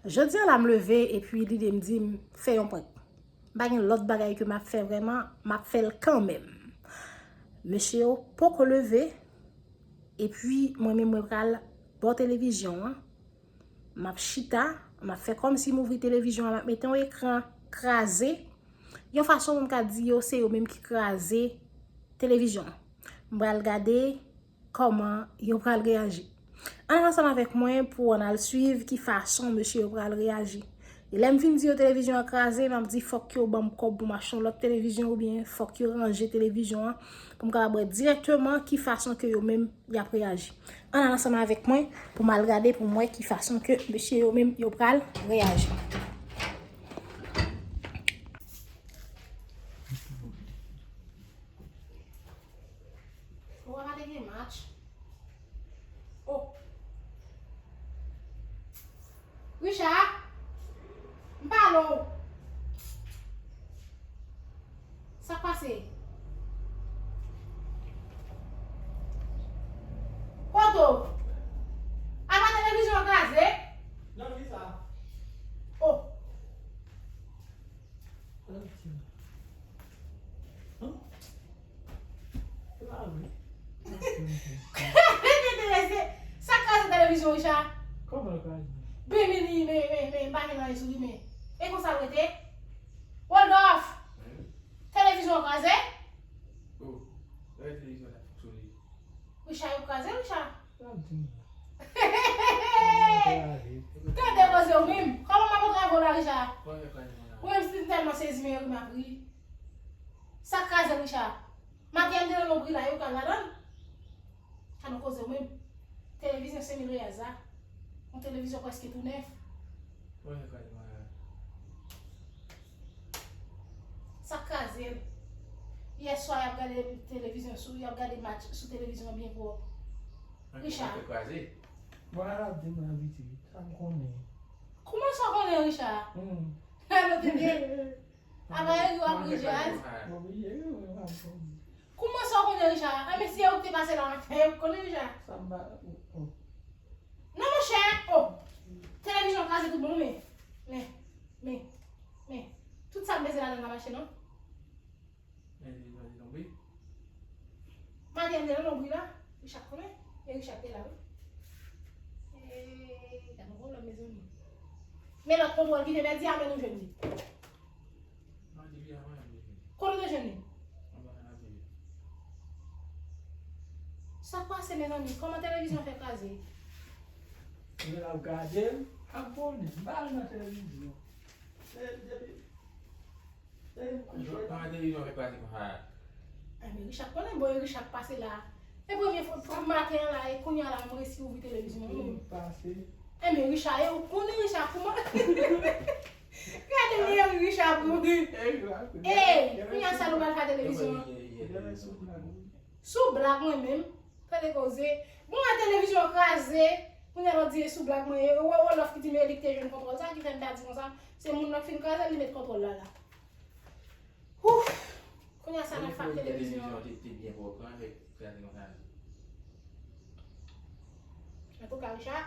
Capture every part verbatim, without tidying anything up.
Jodi a la m leve epi lide m di m fè yon prank. M pa gen lòt bagay ke m ap fè vrèman, m ap fè l kanmenm. Mesye yo poko leve, epi mwen menm mwen pral bò televizyon an. M ap chita, m ap fè kòmsi m ouvri televizyon an, m ap mete yon ekran kraze. Yon fason pou m ka di yo se yo menm ki kraze televizyon an. M pral gade kòman yo pral reyaji. Ann ansanm avèk mwen pou ann al swiv ki fason mesye yo pral reyaji. E lè m fin di yo televizyon an kraze, m ap di fòk yo ban m kòb pou m achte yon lòt televizyon oubyen fòk yo ranje televizyon an pou m kapab wè dirèkteman ki fason ke yo menm y ap reyaji. Ann al ansanm avèk mwen pou m al gade pou m wè ki fason ke mesye yo menm yo pral reyaji. Ou pa te gen match. Oh. Richard, m pale w. Sa k pase? Kote w? Apa televizyon an kraze? Nan vi sa. Oh. Sa k kraze televizyon, Richard? Kòman l kraze? Ben, men li, men, men, men, m pa gen anyen sou li, men. E konsa l rete? Rodolphe! Televizyon an kraze? Oh, lè televizyon la fonksyone. Richard, yo kraze, Richard. Tande koze w menm. Kòman m ap antre avè w la, Richard? Ou menm si m tèlman sezi, men ri m ap ri. Sa k kraze, Richard? Matyèl de nan nonbril la, yo pral ladan l. Tande koze w menm. Televizyon senk mil reyaz la. Yon televizyon prèske tou nèf. Sa k kraze l? Yè swa, y ap gade televizyon sou, y ap gade match sou televizyon an byen pwòp. Richard. Bon, al ap di mwen abitye. Sa m konnen. Kouman sa w konnen, Richard? Hmm. Alò, tande. Apa yo ap ri jazz? Bon, men, yo, yo, yo, yo. Kouman sa w konnen, Richard? Anben, si e ou ki te pase la, anfen, yo konnen, Richard. Sa m pa, oh, oh. Non, monchè, oh. Televizyon kraze tout bon, men, men, men, men. Tout sa m bezwen ladan nan mache, non? Matyèl de nan nonbril la, Richard konnen, e Richard te la, wi. E, gade yon pwoblèm, mezanmi. Men lòt kontwòl ki te pèdi a, men nou jwenn li. Kote w te jwenn li? Sa k pase, mezanmi? Kòman televizyon fè kraze? Mwen ap gade l, ap konnen, m pa al nan televizyon. Se depi Kòman televizyon fè kraze konsa? Enben, Richard konnen, bon, e Richard k pase la. E premye fwa, pou maten an la, e kounye a la, m resi ouvri televizyon an. Enben, Richard, e ou konnen Richard, kouman? Gade li, e Richard, pou. Ey, kounye a sa nou pral fè televizyon an. Sou blag mwen menm. Tande koze. Bon, wè televizyon kraze. Kounye a l ap di e sou blag mwen ye. Wè, wè, Rodolphe ki di men e li ki te jwenn kontwòl. Sa ki fè m ta di konsa, se moun nan k fin kraze l, li met kontwòl la la. Ouf! Kounye a sa n ap fè ak televizyon an. Televizyon te, te byen pwòp, an, avèk kraze konsa. Antouka, Richard,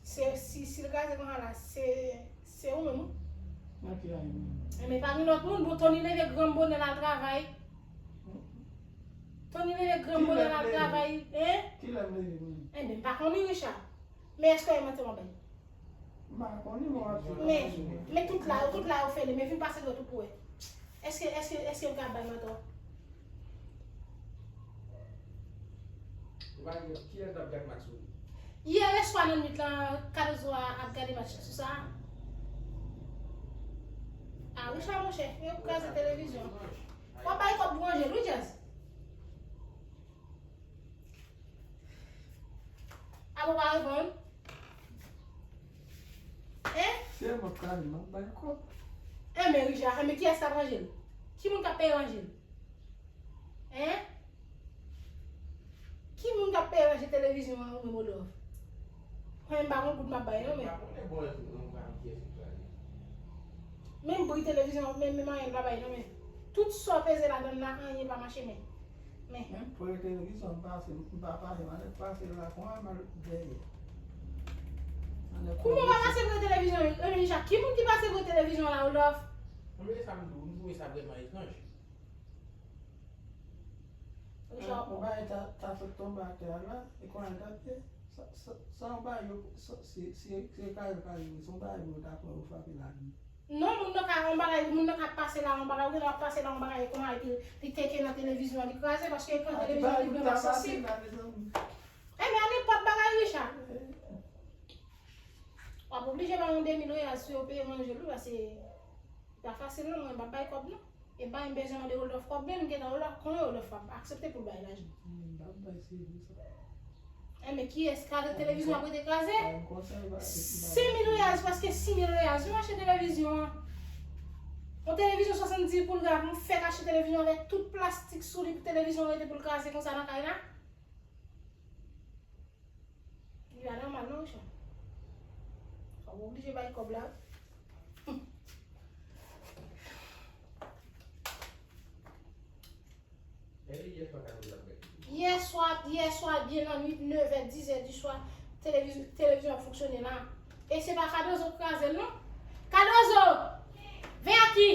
se, si, si l kraze konsa la, se, se ou menm, wi. Nan ki ane? Enben, pa gen lòt moun. Bon, Tony leve gran bonè l al travay. Tony leve gran bonè l al travay, hein? Kilè m leve, mwen? Enben, m pa konnen, Richard. Men èske w wè manti m ap bay? M pa konnen, mwen ap di. Men, men tout la, tout la yo fè li, men vin pase dwèt ou pou wè. Èske, èske, èske m ka bay manti w? Ou pa gen, kiyès t ap gad match sou li? Yè swa nan nwit lan, Cardozo a ap gade match sou sa. A, Richard, monchè, yo kraze televizyon. W ap bay kòb pou ranje l, wi, Jazz. Apa w pa reponn? Hein? Si e mwen k kraze l, m ap bay kòb. Enben, Richard, enben, kiyès k ap ranje l? Ki moun k ap peye ranje l? Hein? Ki moun k ap peye ranje televizyon an, ou menm, Rodolphe? Mwen, m pa gon goud m ap bay, non, men. Menm bri televizyon an, menm, menm anyen m pa bay, non, men. Tout sa w peze ladan l la, anyen pa mache, men. Men. Menm prè televizyon m pase, m pa pase, m annik pase la, kounya m al dèyè. M annik. Kouman w Mezanmi, Richard, ki moun ki pase gwo televizyon la, Rodolphe? Mwen menm sa m di w, m twouve sa vrèman etranj. Richard, yon bagay ta, ta sot tonbe atè a la, e kounye a l t ap ye. Sa, sa, sa yon bagay yo, sa, se, se, se kare yo kare yo, se yon bagay yo ta pran yo frape la. Non, moun nan ka yon bagay, moun nan ka pase la yon bagay, ou genlè w ap pase la yon bagay, e kounye a epi li teke nan televizyon an, li kraze, paske ekran televizyon an li vrèman sansib. Enben, nenpòt bagay, Richard. W ap oblije bay yon demi loyal si yo peye manje l wi, paske li pa fasil non, mwen m p ap bay kòb non. E m pa menm bezwen mande Rodolphe kòb menm, m gentan Rodolphe konnen Rodolphe p ap aksepte pou l bay lajan. M p ap bay, se vre sa. Enben kiyès? Kraze televizyon ap rete kraze? Senk mil reyal, prèske sis mil reyal, si m achte televizyon an. Yon televizyon swasanndis poulga, pou m fèk achte televizyon avèk tout plastik sou li pou televizyon rete pou l kraze konsa nan kay la? Li pa nòmal non, Richard. Fò w oblije bay kòb la. Yè swa, yè swa, byen nan nwit, nevè, dizè di swa, televiz-, televizyon ap fonksyone la. E se pa Cardozo k kraze l non. Cardozo! Vin aki!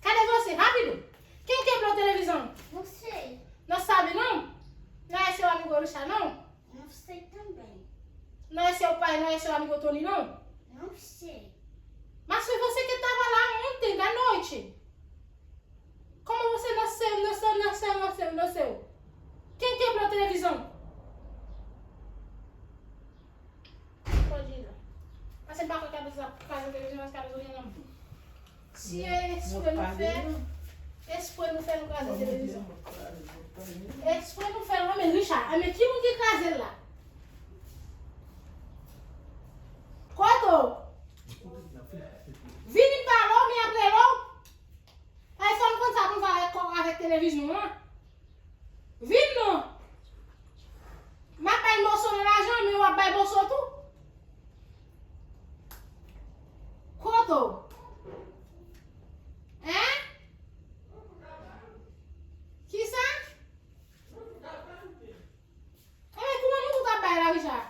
Cardozo, se rapid ou. Kenkenbe w televizyon. Nan sabi non. Nan ese w amigo Richard non. Nan ese w pa, nan ese w amigo Tony non. Mas foi você que tava lá ontem da noite. Como você nasceu, nasceu, nasceu, nasceu, nasceu? Kenkenbe w televizyon. Pòdjina. Paske m pa kwè Cardozo ap kraze televizyon, paske Cardozo gen lanmou. Si e espre nou fè, espre nou fè nou kraze televizyon. Espre nou fè l, men Richard, men ki moun ki kraze l la? Kote w? Vini m pale w, mi ap rele w. Ay, fò m konn sa pou m fè avèk kò, avèk televizyon an. Vin non. M ap bay moso nan lajan, men w ap bay moso tou. Kote w? Hein? Kisa? Enben, kouman nou tout ap bay la, Richard?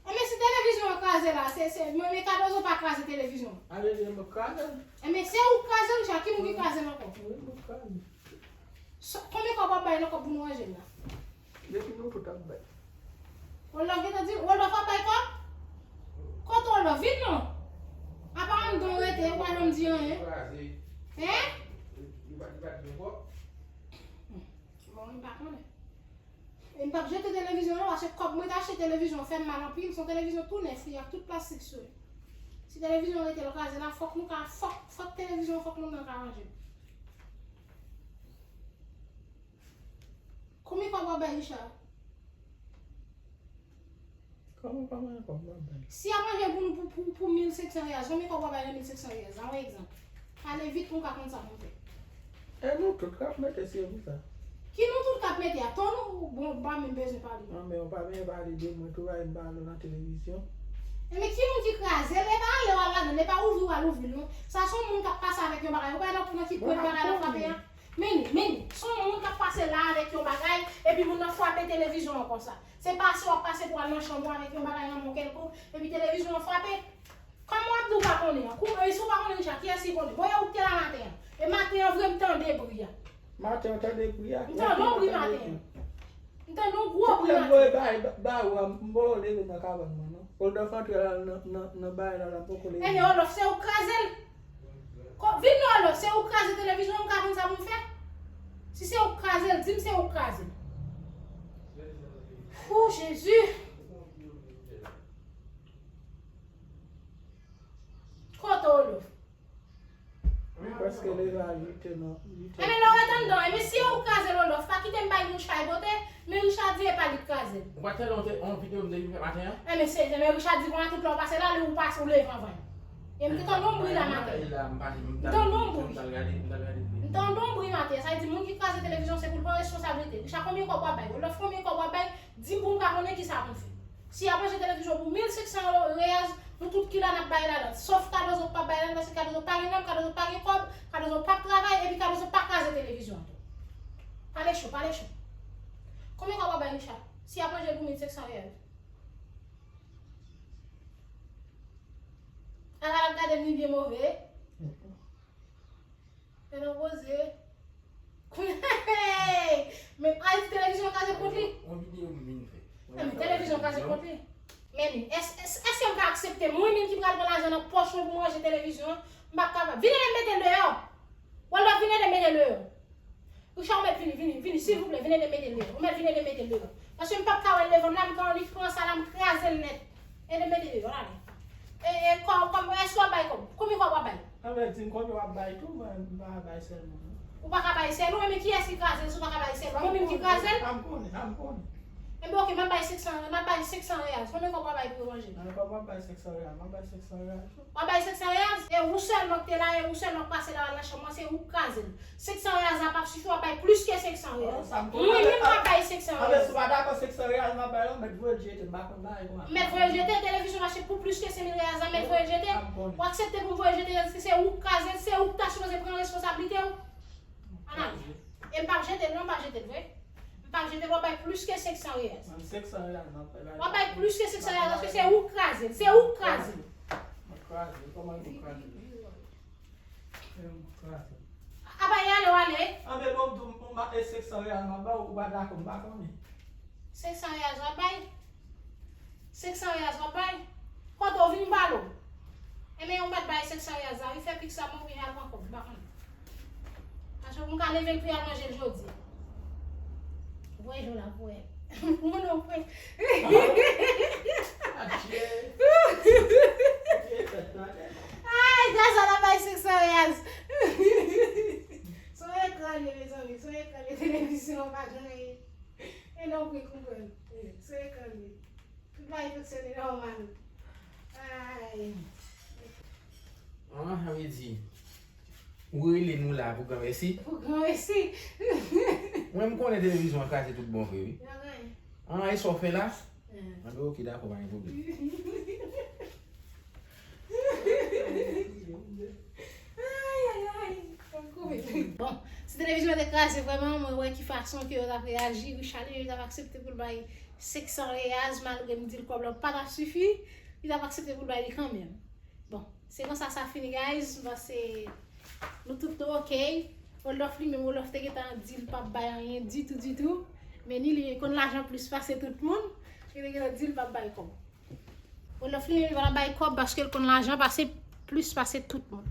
Enben, si televizyon an kraze la, se, se, men, men Cardozo pa kraze televizyon. Enben, se ou k kraze l, Richard. Ki moun ki kraze l ankò? Konbyen kòb w ap bay nan kòb pou nou ranje l la? Depi nou tout ap bay. Rodolphe gentan di, Rodolphe ap bay kòb? Kote Rodolphe? Vin non. Apa m don rete, ou pa janm di anyen. Hein? Bon, m pa konnen. E m p ap jete televizyon an non, paske kòb mwen te achte televizyon an fè m mal anpil, se yon televizyon tou nèf li ak tout plastik sou li. Si televizyon an rete l kraze la, fòk nou ka, fòk, fòk televizyon an, fòk moun nan ka ranje l. Konbyen kòb w ap bay Richard? Kòman, kòman, kòman w ap bay? Si y ap ranje pou nou pou, pou, pou mil senk san riyaz, konbyen kòb w ap bay nan mil senk san riyaz la? Yon egzanp. Pale vit pou m ka konn sa pou m fè. E nou tout k ap mete sou sa. Ki nou tout k ap mete a? Ton nou, bon, m pa menm bezwen pale. Non, men w pa bezwen pale de mwen tou, ay m pale w nan televizyon. E men ki moun ki kraze l? E pa ale w al ladan l, e pa ouvri w al ouvri l non. Sa se yon moun k ap pase avèk yon bagay. Ou pa nan pou nan ki kwen bagay la frape a? Men li, men li. Se yon moun k ap pase la avèk yon bagay, epi moun nan frape televizyon an konsa. Se pase w ap pase pou al nan chanm ou avèk yon bagay nan men w kèlkonk, epi televizyon an frape. Kòman w ap di w pa konnen an? Kou, e si w pa konnen Richard, kiyès ki konnen? Bon, e ou k te la maten an. E maten an vre m tande bri a. Maten an tande bri a? M tande yon bri maten an. M tande yon gwo bri maten an. Ba, ba, ba, ou a, m pa leve nan kabann mwen non. Rodolphe antre la nan, nan, nan bagay la, la poko leve. Enben, Rodolphe, se ou k kraze l. Ko-, vin non, Rodolphe, se ou k kraze televizyon an, m ka konn sa pou m fè? Si se ou k kraze l, di m se ou k kraze l. Ou, Jezi! Kote w, Rodolphe? Mwen prèske leve a uit è nan, uit è. Enben, lè w ret anndan, enben, si e ou k kraze l, Rodolphe, pa kite m bay Richard bote, men Richard di e pa li k kraze l. Ou pa t tande yon te-, yon videyo m te fè maten an? Enben, se, enben, Richard di konsa tout lè w pase la, li ou pase, ou leve anvan l. E m te tande yon bri la maten an. M tande yon bri. M tande yon bri maten an. Sa vle di, moun ki kraze televizyon, se pou l pran responsablite. Richard, konbyen kòb w ap bay? Rodolphe, konbyen kòb w ap bay? Di m pou m ka konnen kisa pou m fè. Si y ap ranje televizyon pou mil senk san reyaz, nou tout ki la n ap bay ladan. Sòf Cardozo k p ap bay ladan, paske Cardozo pa gen nanm, Cardozo pa gen kòb, Cardozo p ap travay, epi Cardozo pa kraze televizyon an tou. Pale cho, pale cho. Konbyen kòb w ap bay Richard? Si y ap manje pou mil senk san riyal. Ala l ap gade m, li byen move. Fè nan poze. Men Ayiti, televizyon kraze kont li. Yon videyo m vin fè. Men televizyon kraze kont li. Men li, èske m ka aksepte mwen menm ki pral pran lajan nan pòch mwen pou m ranje televizyon an? M p ap kapab. Vin ede m mete l deyò. Waldorf, vin ede m mete l deyò. Richard, ou mèt vini, vini, vini, silvouplè, vin ede m mete l deyò. Ou mèt vin ede m mete l deyò. Paske m p ap ka wè l devan m la, m ka wè li pran sa la, m kraze l nèt. Ede m mete l deyò, ale. E, e, kò, kò, èske w ap bay kòb? Konbyen kòb w ap bay? Anben, di m konbyen w ap bay tou, mwen, m pa bay sèl mwen, non. Ou pa ka bay sèl ou, men kiyès ki kraze l si w pa ka bay sèl ou? Mwen menm ki kraze l? Sa m konnen, sa m konnen. Enben, oke, m ap bay senk san, m ap bay senk san reyal. Konbyen kòb w ap bay pou yo manje? Nan kòb m ap bay senk san reyal, m ap bay senk san reyal tou. W ap bay senk san reyal? E ou sèlman k te la, e ou sèlman k pase la, w al nan chanm mwen, se ou k kraze l. Senk san reyal la p ap sifi, w ap bay plis ke senk san reyal. Mwen menm m ap bay senk san reyal. Anben, si w pa dakò senk san reyal, m ap bay la, mèt voye l jete, m pa konn bagay konsa. Mèt voye l jete, televizyon mache pou plis ke senk mil reyal la, mèt voye l jete. Sa m konnen. W aksepte pou m voye l jete, se ou k kraze l, se ou k ta sipoze pran responsablite w. Ann ale. E m p ap jete l non, m p ap jete l vre. M p ap jete l, w ap bay plis ke senk san reyal. Mwen, senk san reyal m ap bay. W ap bay plis ke senk san reyal, paske se ou k kraze l, se ou k kraze l. Mwen kraze l, kòman m kraze l? Apa y ale, w ale? Anben, bon, m di w, m ba, e senk san reyal m ap ba w, ou pa dakò, m pa konnen. Senk san reyal w ap bay? Senk san reyal w ap bay? Kote w vin m pale w? Enben, ou mèt bay senk san reyal sa, wi, fè pik sa, mwen, wi, al pran kòb, m pa konnen. Paske pou m ka leve l pou y al manje l jodi. Voye jou la, voye. Moun ou fwe. Adje. Adje, fèt nan tèt. Ay, Gaza la bay senk san reyaz. Son ekran li, mezanmi, son ekran li, televizyon pa jan ye. E non, wi, konprann. Son ekran li. Tout bagay fonksyone nòmal. Ay. Ah, sa vle di, ou rele nou la pou granmèsi? Pou granmèsi. Mwen, m konnen televizyon an kraze tout bon vre, wi. Nan anyen. Ah, e sa w fè la? Anben, oke, dakò, pa gen pwoblèm. Ay, ay, ay. Bon, si televizyon an te kraze vrèman, mwen wè ki fason ke yo t ap reyaji. Richard li menm, li t ap aksepte pou l bay senk san reyaz, malgre m di l kòb la pa t ap sifi, li t ap aksepte pou l bay li kanmenm. Bon, se konsa sa fini, guys. M panse nou tout nou oke. Waldorf li menm, Waldorf te gentan di l p ap bay anyen ditou, ditou. Men ni li konn lajan plis pase tout moun. Li te gentan di l p ap bay kòb. Waldorf li menm, li pa t ap bay kòb paske l konn lajan pase, plis pase tout moun.